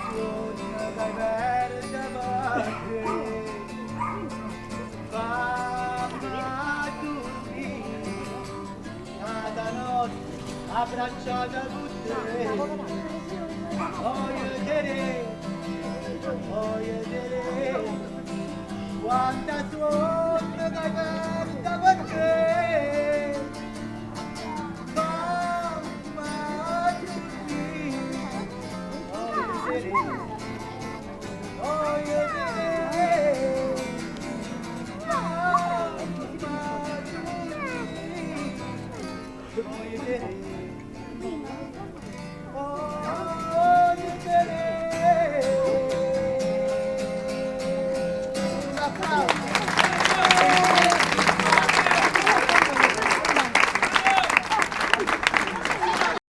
suonno ca 'e perzo pe' te. Famme addurmì n'ata notte abbracciata cu te. Oje Terè, oje Terè, quanta suonno ca 'e perzo pe' te. Famme addurmì, oje Terè, oje Terè, famme addurmì, oje Terè, oje.